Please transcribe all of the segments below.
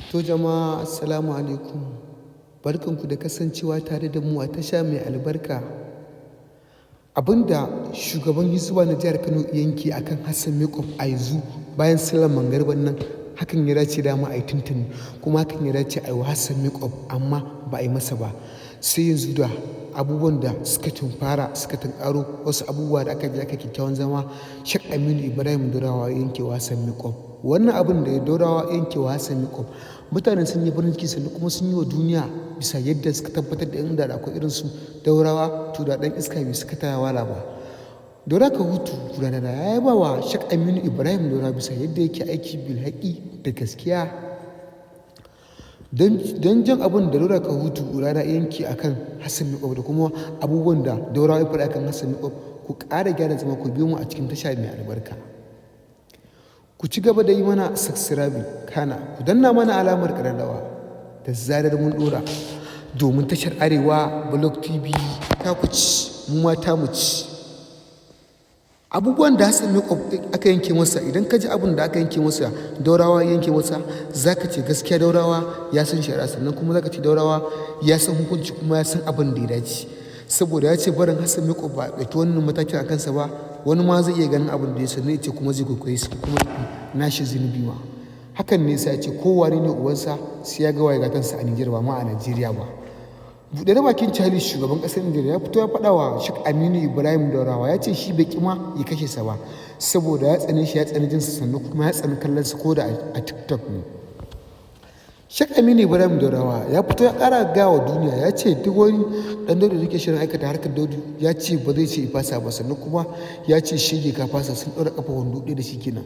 To jama'a, assalamu alaikum. Barkanku da kasancewa tare da mu a tasha mai albarka. Abinda shugaban Hizba na jihar Kano yanke akan Hassan Makeup a yanzu bayan sallar mangariban nan, hakan ya dace dama a yi tuntuni, kuma hakan ya dace a yi wa Hassan Makeup, amma ba a yi masa ba. Sai yanzu da abubuwan da suka tumfara suka tunkaro, wasu abubuwa da aka je aka kyakkyawan zama, Sheikh Aminu Ibrahim Daurawa yanke wa Hassan Makeup. Wannan abin da ya Daurawa yanke wa Hassan Makeup, mutane sun yi farin ciki, sannan kuma sun yi wa duniya bisa yadda suka tabbatar da inda da akwai irin su Daurawa, to da ɗan iska bai suka taya wala ba. Daura Kahutu Rarara ya yaba wa Sheikh Aminu Ibrahim Daurawa bisa yadda yake aiki bil haƙi da gaskiya. Don jan abin da Daura Kahutu Rarara yanke akan Hassan Makeup da kuma abubuwan da Daurawa ya faɗa akan Hassan Makeup, ku ƙara gyara zama, ku biyo mu a cikin tasha mai albarka. Ku ci gaba da yi mana subscribing, kana ku danna mana alamar ƙararrawa da zarar mun ɗora, domin tashar Arewa Blog TV ta ku ci, mu ma ta mu ci. Abubuwan da Hassan Makeup aka yanke masa, idan ka ji abin da aka yanke masa, Daurawa yanke masa, za ka ce gaskiya Daurawa ya san shari'a, sannan kuma za ka ce Daurawa ya san hukunci kuma ya san abin da ya dace. Saboda ya ce barin Hassan Makeup ba a ɗauki wannan matakin a kansa ba, wani ma zai iya ganin abin da ya sannan ya ce kuma zai kwaikwaye su kuma nashi zunubi ma. Hakan ne yasa ya ce kowane ne ubansa sai ya ga waye gatansa a Nijar, ba ma a Najeriya ba. Buɗe da bakin Charlie, shugaban ƙasar Nijar, ya fito ya faɗa wa Sheikh Aminu Ibrahim Daurawa, ya ce shi bai ƙi ma ya kashe sa ba, saboda ya tsane shi, ya tsani jinsa, sannan kuma ya tsani kallonsa ko da a TikTok ne. Sheikh Aminu Ibrahim Daurawa ya fito ya ƙara gaya wa duniya, ya ce duk wani ɗan daudu da yake shirin aikata harkar daudu, ya ce ba zai ce fasa ba, sannan kuma ya ce shege ka fasa, sun ɗaura ƙafa wando ɗaya da shi kenan.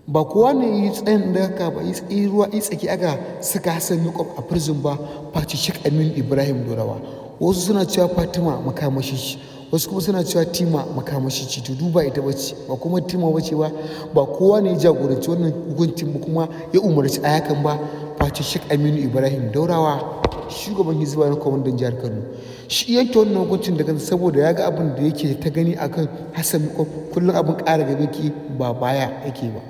Ba kowa ne yi tsayin daka ba, yi ruwa yi tsaki aka saka Hassan Makeup a prison ba face Sheikh Aminu Ibrahim Daurawa. Wasu suna cewa Fatima makamashi ce, wasu kuma suna cewa Tima makamashi ce. To duba ita bace ba kuma Tima bace ba. Ba kowa ne ya jagoranci wannan hukuncin ba kuma ya umarci a hakan ba face Sheikh Aminu Ibrahim Daurawa, shugaban Hizba na kwamandan jihar Kano. Shi yanke wannan hukuncin daga saboda ya ga abin da yake ta gani akan Hassan Makeup, kullum abin ƙara gaba yake ba baya yake ba.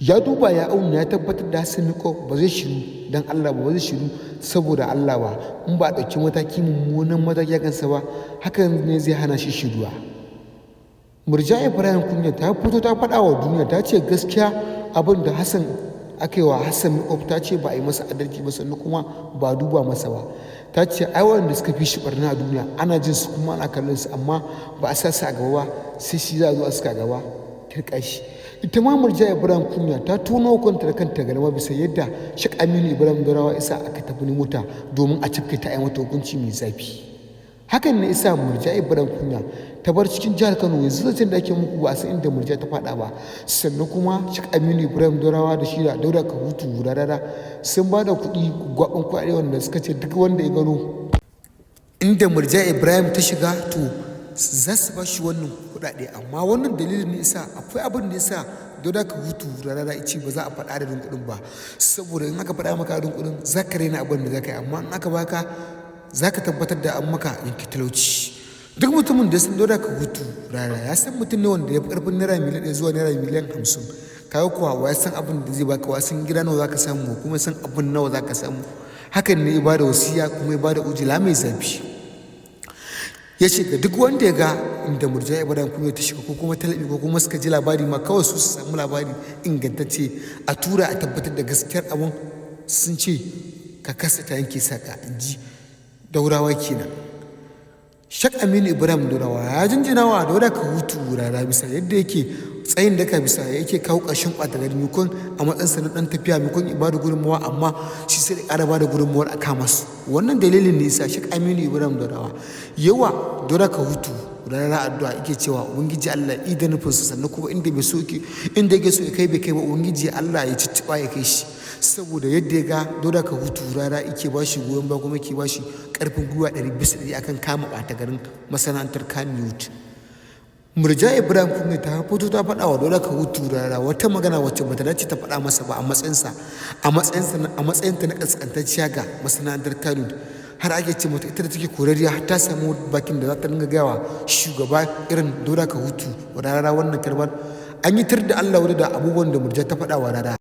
Ya duba, ya auna, ya tabbatar da Hassan Makeup ba zai shiru don Allah ba, ba zai shiru saboda Allah ba in ba a ɗauki mataki, mummunan mataki a kansa ba. Hakan ne zai hana shi shiruwa. Murja Ibrahim Kunya ta fito ta faɗa wa duniya, ta ce gaskiya abin da Hassan aka yi wa Hassan Makeup, ta ce ba a yi masa adalci ba, sannan kuma ba duba masa ba. Ta ce ai waɗanda suka fi shi ɓarna a duniya ana jin su kuma ana kallon su, amma ba a sa su a gaba ba, sai shi za a zo a saka gaba turƙa shi. Ita ma Murja Ibrahim Kunya ta tono kanta da kanta galma bisa yadda Sheikh Aminu Ibrahim Daurawa isa aka tafi mota domin a cafke ta, a mata hukunci mai zafi. Hakan ne isa Murja Ibrahim Kunya ta bar cikin jihar Kano. Yanzu zancen da ake muku, ba a san inda Murja ta faɗa ba. Sannan kuma Sheikh Aminu Ibrahim Daurawa da shi da Daura Kahutu Rarara sun ba da kuɗi, gwaɓin kuɗaɗe, wanda suka ce duk wanda ya gano inda Murja Ibrahim ta shiga, to za su ba shi wannan kuɗaɗe. Amma wannan dalilin ne yasa akwai abin da yasa Dauda Kahutu Rarara ya ce ba za a faɗa adadin kuɗin ba, saboda in aka faɗa maka adadin kuɗin, za ka raina abin da za ka yi, amma in aka baka, za ka tabbatar da an maka yanke talauci. Duk mutumin da ya san Dauda Kahutu Rarara ya san mutum ne wanda ya fi ƙarfin naira miliyan 1 zuwa naira miliyan 50. Kaga kuwa, wa ya san abin da zai baka? Wa san gida nawa za ka samu? Kuma san abin nawa za ka samu? Hakan ne ya bada wasiya kuma ya bada ujila mai zafi, ya ce ga duk wanda ya ga inda Murja Ibrahim Kunya ta shiga, ko kuma talabi, ko kuma suka ji labari ma kawai, su su samu labari ingantacce, a tura a tabbatar da gaskiyar abun. Sun ce ka kasa ta yanke saka, in ji Daurawa kenan. Sheikh Aminu Ibrahim Daurawa ya jinjina wa Daura Kahutu Rara bisa yadda yake tsayin daka, bisa yake kawo ƙarshen ɓata gari, maimakon a matsayinsa na ɗan tafiya, maimakon ya bada gudunmawa, amma shi sai da ƙara bada gudunmawar a kama su. Wannan dalilin ne yasa Sheikh Aminu Ibrahim Daurawa yawa Daura Kahutu Rara addu'a, yake cewa Ubangiji Allah ya ida nufinsa, sannan kuma inda bai so inda yake so ya kai bai kai ba, Ubangiji Allah ya cicciɓa ya kai shi, saboda yadda ya ga Daura Kahutu Rara yake ba shi goyon baya kuma yake ba shi ƙarfin gwiwa 100% akan kama ɓata garin masana'antar Kannywood. Murja Ibrahim Kunya ta fito ta faɗa wa Daura Kahutu Rara wata magana wacce bata dace ta faɗa masa ba a matsayinta na ƙasƙantacciya ga masana'antar Kannywood. Har ake ce mata ita da take korariya, har ta samu bakin da za ta dinga gaya wa shugaba irin Daura Kahutu Rara wannan kalmar. An yi tir da Allah wadda da abubuwan da Murja ta faɗa wa Rara.